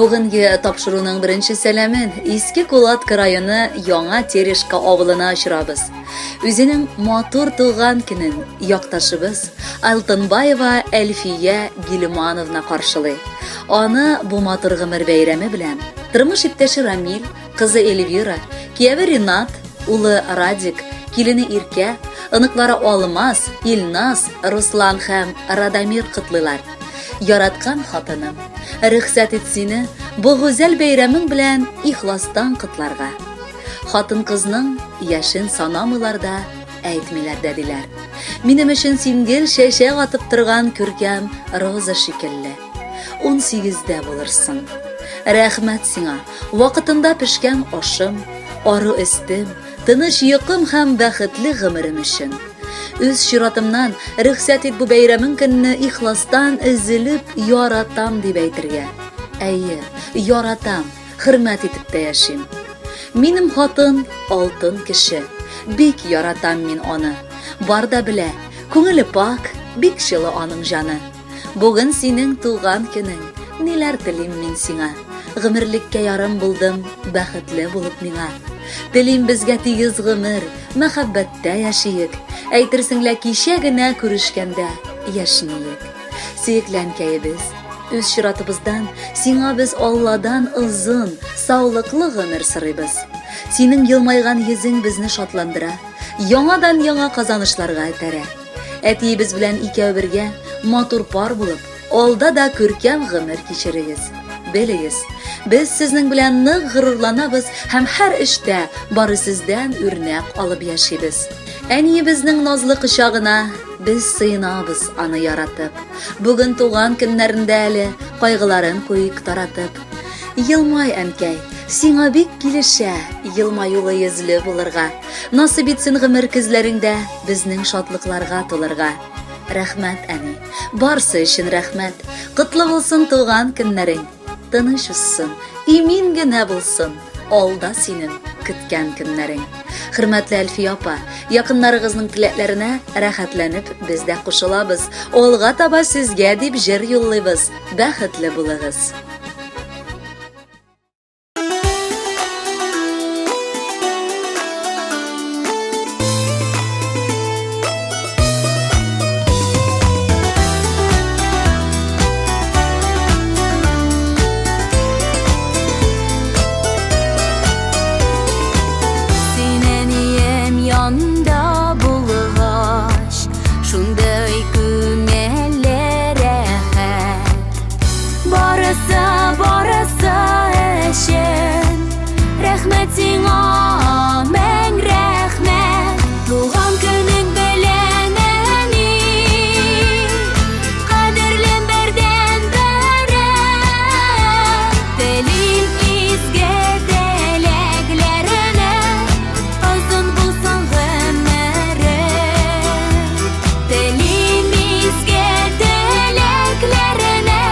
Бүгенге тапшыруның беренче сәламен Иске Кулатка районы Яңа Терешка авылына очырабыз. Үзенең матур туган көнен якташыбыз Алтынбаева Әлфия Гилмановна каршылый. Аны бу матур гомер бәйрәме белән тормыш иптәше Рамил, кызы Эльвира, кияве Ринат, улы Радик, килене Иркә, оныклары Алмаз, Илназ, Руслан һәм Радамир котлыйлар. Яраткан хатыным, рөхсәт ит сине бу гүзәл бәйрәмең белән ихластан котларга. Хатын-кызның яшен санамыйлар да, әйтмиләр дә диләр. Минем өчен син гел чәчәк атып торган күркәм роза шикелле. 18-дә булырсың. Рәхмәт сиңа, вакытында пешкән ашым, ару өстем, тыныч йокым һәм бәхетле гомерем өчен. Үз чиратымнан, рөхсәт ит бу бәйрәмең көнне ихластан өзелеп яратам дип әйтергә. Әйе, яратам, хөрмәт итеп тә яшим. Минем хатын алтын кеше. Бик яратам мин аны. Бар да белә, күңеле пакь, бик җылы аның җаны. Бүген синең туган көнең, ниләр телим мин сиңа. Гомерлеккә ярым булдым, бәхетле булып миңа. Телим безгә тигез гомер, мәхәббәттә яшиек. Әйтерсең лә кичә генә күрешкәндә яшьниек. Сөекле әнкәебез, үз чиратыбыздан сиңа без Алладан озын, саулыклы гомер сорыйбыз. Синең елмайган йөзең безне шатландыра, яңадан-яңа казанышларга этәрә. Әтиебез белән икәү бергә матур пар булып, алда да күркәм гомер кичерегез. Белегез, без сезнең белән нык горурланабыз һәм һәр эштә бары сездән үрнәк алып яшибез. Әниебезнең назлы кочагына без сыенабыз аны яратып. Бүген туган көннәрендә әле кайгыларын куйыйк таратып. Елмай, әнкәй, сиңа бик килешә елмаюлы йөзле булырга. Насыйп итсен гомер көзләреңдә безнең шатлыкларга тулырга. Рәхмәт, әни, барсы өчен рәхмәт. Котлы булсын туган көннәрең. Тыныч узсын, имин генә булсын алда синең көткән көннәрең. Хөрмәтле Әлфия апа, якыннарыгызның теләкләренә рәхәтләнеп без дә кушылабыз. Алга таба сезгә дип җыр юллыйбыз. Бәхетле булыгыз. Син әнием янында булгач, шундый күңелле рәхәт. Барысы, барысы өчен рәхмәт сиңа, мең рәхмәт. Туган көнең белән, әни, кадерлем бердәнберем. Телим изге теләкләреңә, озын булсын гомерең. Телим изге теләкләренә,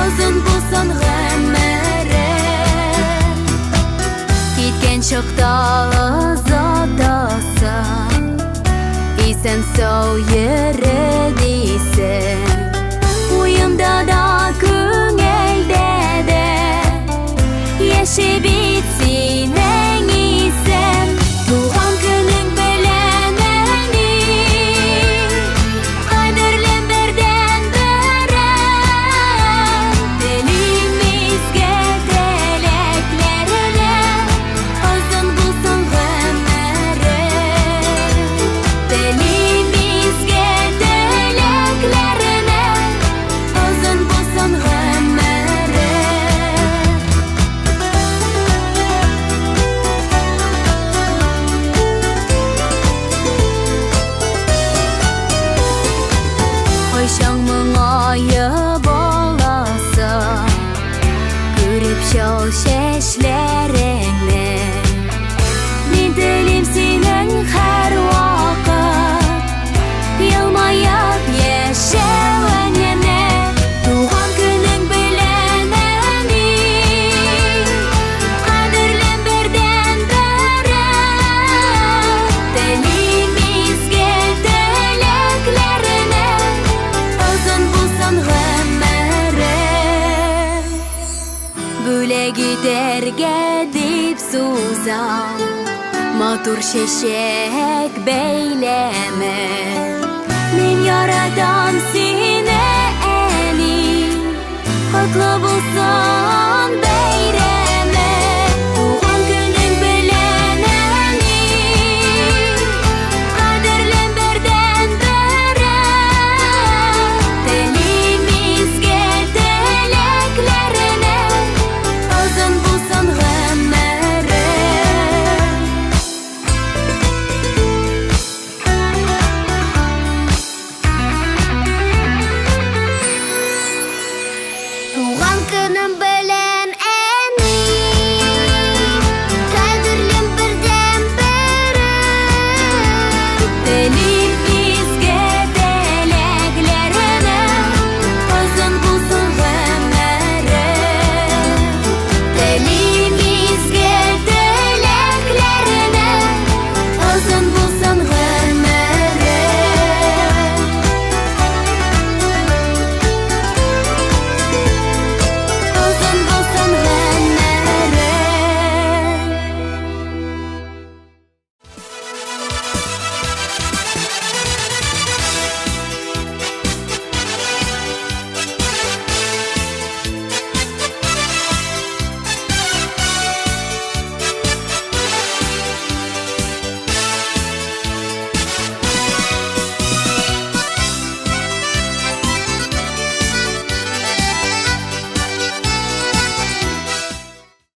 озын булсын гомерең. Киткән чакта озатасың, исән-сау йөре дисең. Уемда да, күңелдә дә яши бит синең исем. Туган көнең белән, әни, кадерлем бердәнберем. Телим изге теләкләреңә, озын булсын гомерең. Телим изге теләкләреңә, озын булсын гомерең. Сузам матур чәчәк бәйләме. Мин яратам сине, әни. Котлы булсын.